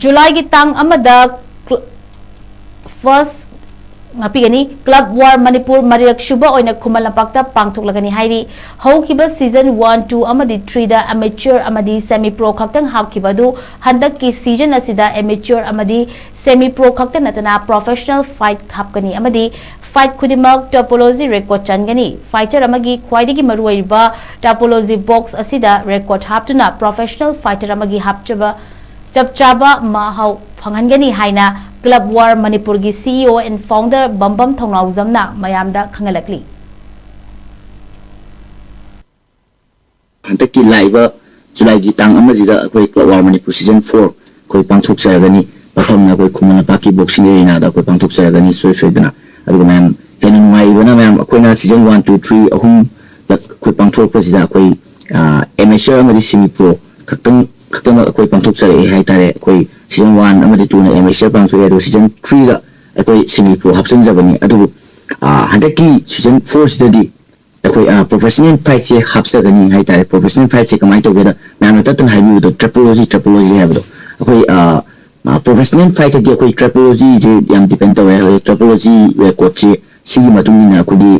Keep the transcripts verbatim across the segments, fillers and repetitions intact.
ꯖꯨꯂꯥꯏꯒꯤ ꯇꯥꯡ ꯑꯃꯗ ꯀ꯭ꯂ- ꯐꯥꯔꯁ ꯉꯥꯛꯄꯤꯒꯅꯤ꯫ ꯀ꯭ꯂꯕ ꯋꯥꯔ ꯃꯅꯤꯄꯨꯔ ꯃꯔꯤꯔꯛ ꯁꯨꯕ ꯑꯣꯏꯅ ꯈꯨꯃꯟ ꯂꯝꯄꯥꯛꯇ ꯄꯥꯡꯊꯣꯛꯂꯒꯅꯤ ꯍꯥꯏꯔꯤ꯫ ꯍꯧꯈꯤꯕ ꯁꯤꯖꯟ ꯋꯥꯟ, ꯇꯨ ꯑꯃꯗꯤ ꯊ꯭ꯔꯤꯗ ꯑꯦꯃꯦꯆꯔ ꯑꯃꯗꯤ ꯁꯦꯃꯤ ꯄ꯭ꯔꯣ ꯈꯛꯇꯪ ꯍꯥꯞꯈꯤꯕ ꯑꯗꯨ ꯍꯟꯗꯛꯀꯤ ꯁꯤꯖꯟ ꯑꯁꯤꯗ ꯑꯦꯃꯦꯆꯔ ꯑꯃꯗꯤ ꯁꯦꯃꯤ ꯄ꯭ꯔꯣ ꯈꯛꯇ ꯅꯠꯇꯅ ꯄ꯭ꯔꯣꯐꯦꯁꯅꯦꯜ ꯐꯥꯏꯠ ꯍꯥꯞꯀꯅꯤ ꯑꯃꯗꯤ ꯐꯥꯏꯠ ꯈꯨꯗꯤꯡꯃꯛ ꯇꯣꯄꯣꯂꯣꯖꯤ ꯔꯦꯀꯣꯔꯗ ꯆꯟꯒꯅꯤ꯫ ꯐꯥꯏꯇꯔ ꯑꯃꯒꯤ ꯈ꯭ꯋꯥꯏꯗꯒꯤ ꯃꯔꯨꯑꯣꯏꯕ ꯇꯣꯄꯣꯂꯣꯖꯤ ꯕꯣꯛꯁ ꯑꯁꯤꯗ ꯔꯦꯀꯣꯔꯗ ꯍꯥꯞꯇꯨꯅ ꯄ꯭ꯔꯣꯐꯦꯁꯅꯦꯜ ꯐꯥꯏꯇꯔ ꯑꯃꯒꯤ ꯍꯥꯞꯆꯕ ꯆꯞ ꯆꯥꯕ ꯃꯍꯥꯎ ꯐꯪꯍꯟꯒꯅꯤ ꯍꯥꯏꯅ ꯀ꯭ꯂꯕ ꯋꯥꯔ ꯃꯅꯤꯄꯨꯔꯒꯤ ꯁꯤꯏꯑꯣ ꯑꯦꯟ ꯐꯥꯎꯟꯗꯔ ꯕꯝꯕꯝ ꯊꯧꯅꯥꯎꯖꯝꯅ ꯃꯌꯥꯝꯗ ꯈꯪꯍꯜꯂꯛꯂꯤ꯫ ꯍꯟꯗꯛꯀꯤ ꯂꯥꯛꯏꯕ ꯖꯨꯂꯥꯏꯒꯤ ꯇꯥꯡ ꯑꯃꯁꯤꯗ ꯑꯩꯈꯣꯏ club war Manipur season four ꯑꯩꯈꯣꯏ ꯄꯥꯡꯊꯣꯛꯆꯔꯒꯅꯤ꯫ ꯃꯐꯝꯅ ꯑꯩꯈꯣꯏ ꯈꯨꯃꯟ ꯂꯝꯄꯥꯛꯀꯤ ꯕꯣꯛꯁꯤꯡ ꯑꯦꯔꯤꯅꯥꯗ ꯑꯩꯈꯣꯏ ꯄꯥꯡꯊꯣꯛꯆꯔꯒꯅꯤ ꯁꯣꯏ ꯁꯣꯏꯗꯅ꯫ ꯑꯗꯨꯒ ꯃꯌꯥꯝ ꯍꯦꯟꯅ ꯅꯨꯡꯉꯥꯏꯔꯤꯕꯅ ꯃꯌꯥꯝ ꯑꯩꯈꯣꯏꯅ ꯁꯤꯖꯟ ꯋꯥꯟ, ꯇꯨ, ꯊ꯭ꯔꯤ ꯑꯍꯨꯝ ꯑꯩꯈꯣꯏ ꯄꯥꯡꯊꯣꯛꯄꯁꯤꯗ ꯑꯩꯈꯣꯏ ꯑꯦꯃꯦꯆꯔ ꯑꯃꯗꯤ ꯁꯤꯃꯤ ꯄ꯭ꯔꯣ ꯈꯛꯇꯪ ꯈꯛꯇꯃꯛ ꯑꯩꯈꯣꯏ ꯄꯥꯡꯊꯣꯛꯆꯔꯛꯑꯦ ꯍꯥꯏꯇꯥꯔꯦ꯫ ꯑꯩꯈꯣꯏ ꯁꯤꯖꯟ ꯋꯥꯟ ꯑꯃꯗꯤ ꯇꯨꯅ ꯑꯦꯃꯦꯆꯔ ꯄꯥꯡꯊꯣꯛꯑꯦ, ꯑꯗꯨꯒ ꯁꯤꯖꯟ ꯊ꯭ꯔꯤꯗ ꯑꯩꯈꯣꯏ ꯁꯤꯃꯤ ꯄ꯭ꯔꯣ ꯍꯥꯞꯆꯤꯟꯖꯕꯅꯤ꯫ ꯑꯗꯨꯕꯨ ꯍꯟꯗꯛꯀꯤ ꯁꯤꯖꯟ ꯐꯣꯔꯁꯤꯗꯗꯤ ꯑꯩꯈꯣꯏ ꯄ꯭ꯔꯣꯐꯦꯁꯅꯦꯜ ꯐꯥꯏꯠꯁꯦ ꯍꯥꯞꯆꯒꯅꯤ ꯍꯥꯏꯇꯥꯔꯦ꯫ ꯄ꯭ꯔꯣꯐꯦꯁꯅꯦꯜ ꯐꯥꯏꯠꯁꯦ ꯀꯃꯥꯏꯅ ꯇꯧꯒꯦꯗ, ꯃꯌꯥꯝꯅ ꯇꯠꯇꯅ ꯍꯥꯏꯕꯤꯕꯗꯣ ꯇ꯭ꯔꯦꯄꯣꯂꯣꯖꯤ, ꯇ꯭ꯔꯦꯄꯣꯂꯣꯖꯤ ꯍꯥꯏꯕꯗꯣ ꯑꯩꯈꯣꯏ ꯄ꯭ꯔꯣꯐꯦꯁꯅꯦꯜ ꯐꯥꯏꯠꯇꯗꯤ ꯑꯩꯈꯣꯏ ꯇ꯭ꯔꯦꯄꯣꯂꯣꯖꯤꯁꯦ ꯌꯥꯝ ꯗꯤꯄꯦꯟ ꯇꯧꯋꯦ꯫ ꯑꯩꯈꯣꯏ ꯇ꯭ꯔꯦꯄꯣꯂꯣꯖꯤ ꯔꯦꯀꯣꯔꯠꯁꯦ ꯁꯤꯒꯤ ꯃꯇꯨꯡ ꯏꯟꯅ ꯑꯩꯈꯣꯏꯒꯤ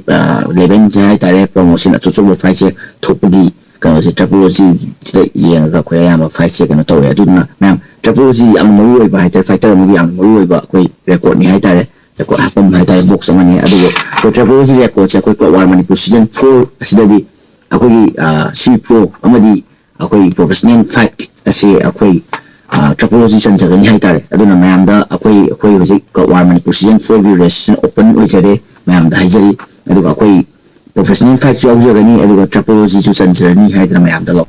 ꯂꯦꯚꯦꯜꯁꯦ ꯍꯥꯏꯇꯥꯔꯦ, ꯄ꯭ꯔꯣꯃꯣꯁꯟ ꯑꯆꯧ ꯑꯆꯧꯕ ꯐꯥꯏꯠꯁꯦ ꯊꯣꯛꯄꯒꯤ ꯀꯩꯅꯣꯁꯦ ꯇ꯭ꯔꯦꯄꯣꯂꯣꯖꯤꯁꯤꯗ ꯌꯦꯡꯉꯒ ꯑꯩꯈꯣꯏ ꯑꯌꯥꯝꯕ ꯐꯥꯏꯠꯁꯦ ꯀꯩꯅꯣ ꯇꯧꯋꯦ꯫ ꯑꯗꯨꯗꯨꯅ ꯃꯌꯥꯝ ꯇ꯭ꯔꯦꯄꯣꯂꯣꯖꯤ ꯌꯥꯝꯅ ꯃꯔꯨ ꯑꯣꯏꯕ ꯍꯥꯏꯇꯥꯔꯦ, ꯐꯥꯏꯇꯔ ꯑꯃꯒꯤ ꯌꯥꯝꯅ ꯃꯔꯨ ꯑꯣꯏꯕ ꯑꯩꯈꯣꯏ ꯔꯦꯀꯣꯔꯠꯅꯤ ꯍꯥꯏꯇꯥꯔꯦ꯫ ꯔꯦꯀꯣꯔꯠ ꯍꯥꯞꯄꯝꯕ ꯍꯥꯏꯇꯥꯔꯦ, ꯕꯣꯛꯁ ꯑꯃꯅꯤ꯫ ꯑꯗꯨꯕꯨ ꯑꯩꯈꯣꯏ ꯇ꯭ꯔꯦꯄꯣꯂꯣꯖꯤ ꯔꯦꯀꯣꯔꯠꯁꯦ ꯑꯩꯈꯣꯏ club war Manipur season four ꯑꯁꯤꯗꯗꯤ ꯑꯩꯈꯣꯏꯒꯤ ꯁꯤꯃꯤ ꯄ꯭ꯔꯣ ꯑꯃꯗꯤ ꯑꯩꯈꯣꯏ ꯄ꯭ꯔꯣꯐꯦꯁꯅꯦꯜ ꯐꯥꯏꯠ ꯑꯁꯤ ꯑꯩꯈꯣꯏ ꯇ꯭ꯔꯦꯄꯣꯂꯣꯖꯤ ꯆꯟꯖꯒꯅꯤ ꯍꯥꯏꯇꯥꯔꯦ꯫ ꯑꯗꯨꯅ ꯃꯌꯥꯝꯗ ꯑꯩꯈꯣꯏ ꯑꯩꯈꯣꯏ ꯍꯧꯖꯤꯛ ꯀ꯭ꯂꯕ ꯋꯥꯔ ꯃꯅꯤꯄꯨꯔ ꯁꯤꯖꯟ ꯐꯣꯔꯒꯤ ꯔꯦꯖꯤꯁꯇ꯭ꯔꯦꯁꯟ ꯑꯣꯄꯟ ꯑꯣꯏꯖꯔꯦ, ꯃꯌꯥꯝꯗ ꯍꯥꯏꯖꯔꯤ꯫ ꯑꯗꯨꯒ ꯑꯩꯈꯣꯏ ꯄ꯭ꯔꯣꯐꯦꯁꯅꯦꯜ ꯐꯥꯏꯠꯁꯨ ꯌꯥꯎꯖꯒꯅꯤ, ꯑꯗꯨꯒ ꯇ꯭ꯔꯦꯄꯣꯂꯣꯖꯤꯁꯨ ꯆꯟꯖꯔꯅꯤ ꯍꯥꯏꯗꯅ ꯃꯌꯥꯝꯗ ꯂꯧ